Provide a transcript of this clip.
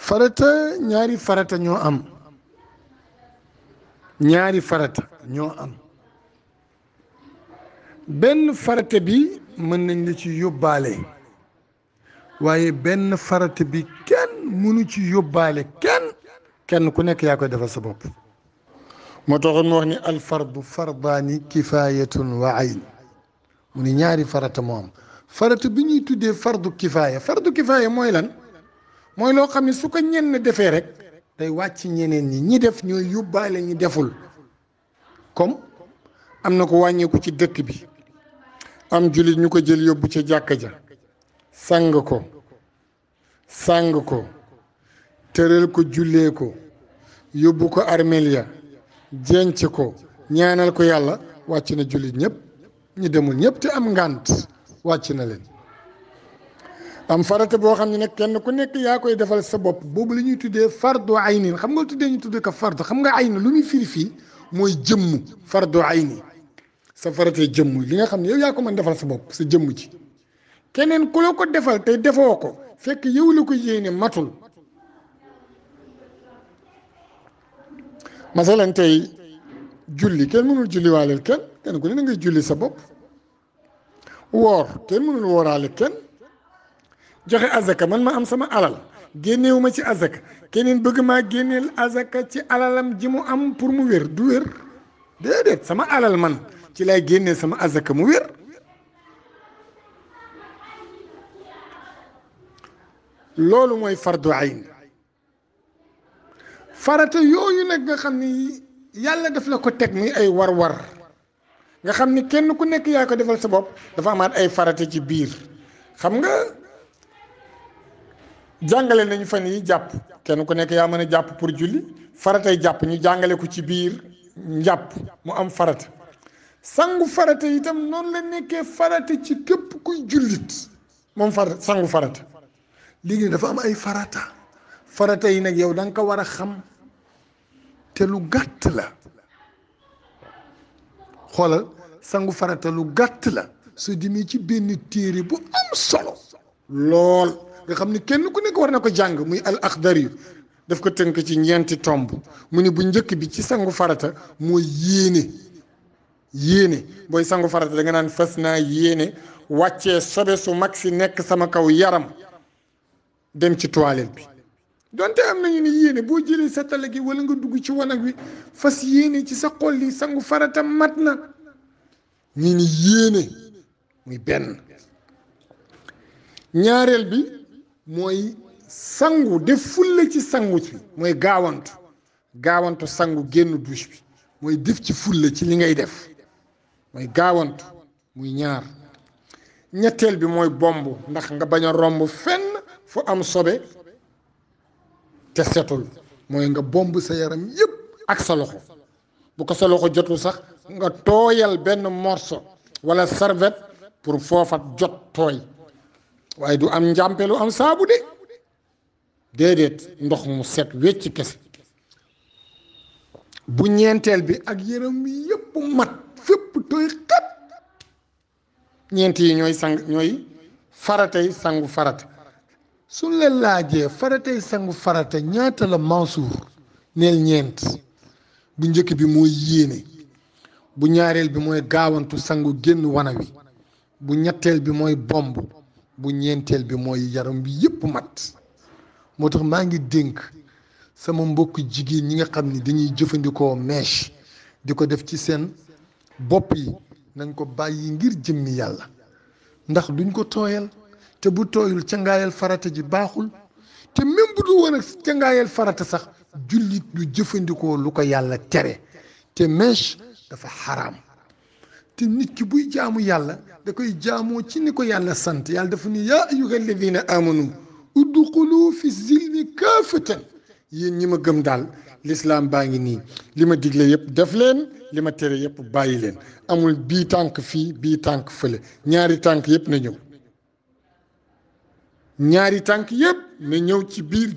farata ñaari farata ñoo am ñaari farata ñoo am benn farata bi mën nañ la ci yóbbaale waaye benn farata bi kenn mënu ci yóbbaale kenn ku nekk yaa koy defal sa bopp moo taxoon mu wax ni alfardu fardaani kifayatun wa ayn mu ni ñaari farata moo am farata bi ñuy tuddee fardu kifaaya mooy lan mooy loo xam ne su ko ñenn defee rek day wàcc ñeneen ñi def ñooy yóbbaale ñi deful comme am na ko wàññeeku ci dëkk bi am jullit ñu ko jël yóbbu ca jàkka ja sang ko tëral ko jullee ko yóbbu ko armeel ya jenc ko ñaanal ko yàlla wàcc na jullit ñëpp ñi demul ñëpp te am ngànt wàcc na leen am farata boo xam ne nag kenn ku nekk yaa koy defal sa bopp boobu la ñuy tuddee fardu aynin xam nga lu tuddee ñu tuddee ko fardu xam nga ayn lu muy firi fii mooy jëmm fardu ayni sa faratee jëmm li nga xam ne yow yaa ko mën defal sa bopp sa jëmm ci keneen ku la ko defal te defoo ko fekk yow la ko yéene matul masalan tey julli kenn mënul julli waaleel kenn ku ne da ngay julli sa bopp woor kenn mënul wooraale kenn joxe azaka man ma am sama alal génneewu ma ci azaka keneen bëgg maa génneel azaka ci alalam ji mu am pour mu wér du wér déedéet sama alal man ci lay génnee sama azaka mu wér loolu mooy fardu ayn farata yooyu nag nga xam ni yàlla daf la ko teg muy ay war-war nga xam ni kenn ku nekk yaa ko defal sa bopp dafa amaat ay farata ci biir xam nga jàngale nañu fan yi jàpp kenn ku nekk yaa mën a jàpp pour julli faratay jàpp ñu jàngale ko ci biir njàpp mu am farata sangu farata itam noonu la nekkee farata ci képp kuy jullit moom sangu farata léegi dafa am ay farata yi nag yow da nga ko war a xam te lu gàtt la xoolal sangu farata lu gàtt la soo demee ci benn téere bu am solo lool nga xam ni kenn ku nekk war na ko jàng muy al axdari daf ko tënk ci ñeenti tomb mu ni bu njëkk bi ci sangu farata mooy yéene booy sangu farata da nga naan fas naa yéene wàccee sobe su mag si nekk sama kaw yaram dem ci toilette bi donte am nañu ni yéene boo jëlee sa tala gi wala nga dugg ci wanag wi fas yéene ci sa xol li sangu farata mat na ñi ni yéene muy benn ñaareel bi mooy sangu def fulla ci sangu ci mooy gaawantu sangu génn douche bi mooy def ci fulla ci li ngay def mooy gaawantu muy ñaar ñetteel bi mooy bomb ndax nga bañ a romb fenn fu am sobe te setul mooy nga bomb sa yaram yëpp ak sa loxo bu ko sa loxo jotul sax nga tooyal benn morceau wala serviette pour foofa jot tooy waaye du am njàmpe lu am saabu de déedéet ndox mu set wecc kese bu ñeenteel bi ak yaram wi yëpp mat fépp tooy xat ñeent yi ñooy faratay sangu farata suñ la laajee faratay sangu farata ñaata la Mansour neel ñeent bu njëkk bi mooy yéene bu ñaareel bi mooy gaawantu sangu génn wana wi bu ñetteel bi mooy bomb bu ñeenteel bi mooy yaram bi yëpp mat moo tax maa ngi dénk sama mbokk jigéen ñi nga xam ni dañuy jëfandikoo mèche di ko def ci seen bopp yi nañ ko bàyyi ngir jëmmi yàlla ndax duñ ko tooyal te bu tooyul cangaayal farata ji baaxul te même bu du woon ak cangaayal farata sax jullit du jëfandikoo lu ko yàlla tere te mèche dafa xaraam te nit ki buy jaamu yàlla da koy jaamoo ci ni ko yàlla sant yàlla dafa ni yaa ayyuha alladina amanu udxulu fi silmi kaafatan yéen ñi ma gëm daal l'islam baa ngi nii li ma digle yëpp def leen li ma tere yëpp bàyyi leen amul bii tànk fii bii tànk fële ñaari tànk yëpp na ñëw ci biir